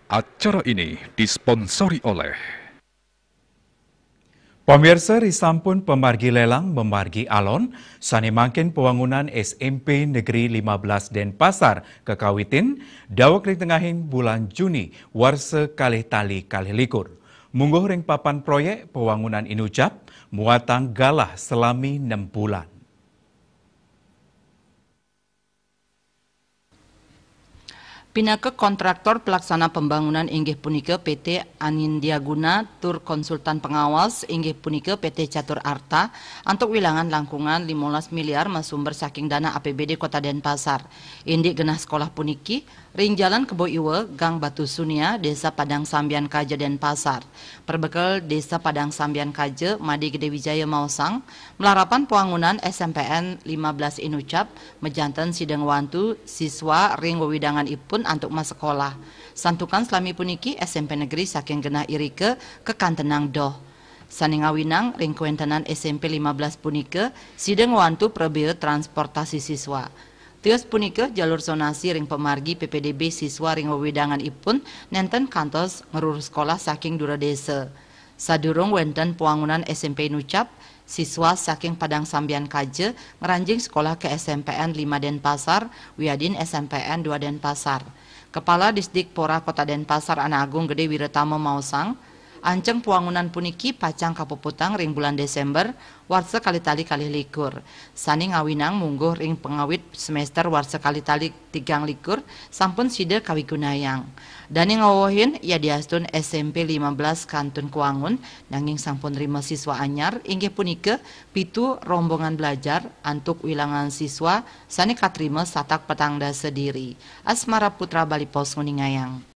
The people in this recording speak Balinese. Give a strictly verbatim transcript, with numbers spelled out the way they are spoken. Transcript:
Acara ini disponsori oleh Pamirsa, risampun pamargi lelang mamargi alon, sane mangkin pawangunan S M P Negeri lima belas Denpasar kakawitin, daweg ring tengahing bulan Juni warsa kalih tali kalih likur. Mungguh ring papan proyek pawangunan inucap, muatang galah salami nem bulan. Pinaka kontraktor pelaksana pembangunan inggih punika P T Anindiaguna tur konsultan pengawas inggih punika P T Catur Arta antuk wilangan langkungan limolas miliar masumber saking dana A P B D Kota Denpasar. Indik genah sekolah puniki ring Jalan Kebo Iwa, Gang Batu Sunia, Desa Padang Sambian Kaja, Denpasar. Perbekel Desa Padang Sambian Kaja, Made Gede Wijaya maosang, malarapan pawangunan S M P N lima belas Inucap, majanten sida ngwantu siswa ring wewidanganipun antuk masekolah. Santukan salami puniki S M P negeri saking genah irika kakantenang doh. Sane ngawinang ring kawentenan S M P lima belas punika, sida ngwantu prabea transportasi siswa. Tios punika jalur sonasi ring pamargi P P D B siswa ring wewidanganipun nenten kantos ngruru sekolah saking dura desa. Sadurung wenten pawangunan S M P Inucap, siswa saking Padang Sambian Kaja ngranjing sekolah ke S M P N lima Denpasar, wiadin S M P N dua Denpasar. Kepala Disdikpora Kota Denpasar Ana Agung Gede Wiratama maosang, anceng pawangunan puniki pacang kapuputang ring bulan Desember, warsa kalih tali kalih likur. Sane ngawinang mungguh ring pangawit semester warsa kalih tali tigang likur sampun sida kawigunayang. Dane ngawewehin yadiastun S M P lima belas kantun kawangun, nanging sampun nrima siswa anyar, inggih punika pitu rombongan belajar antuk wilangan siswa sane katrima satak petang dasa diri. Asmara Putra, Bali Post, nguningayang.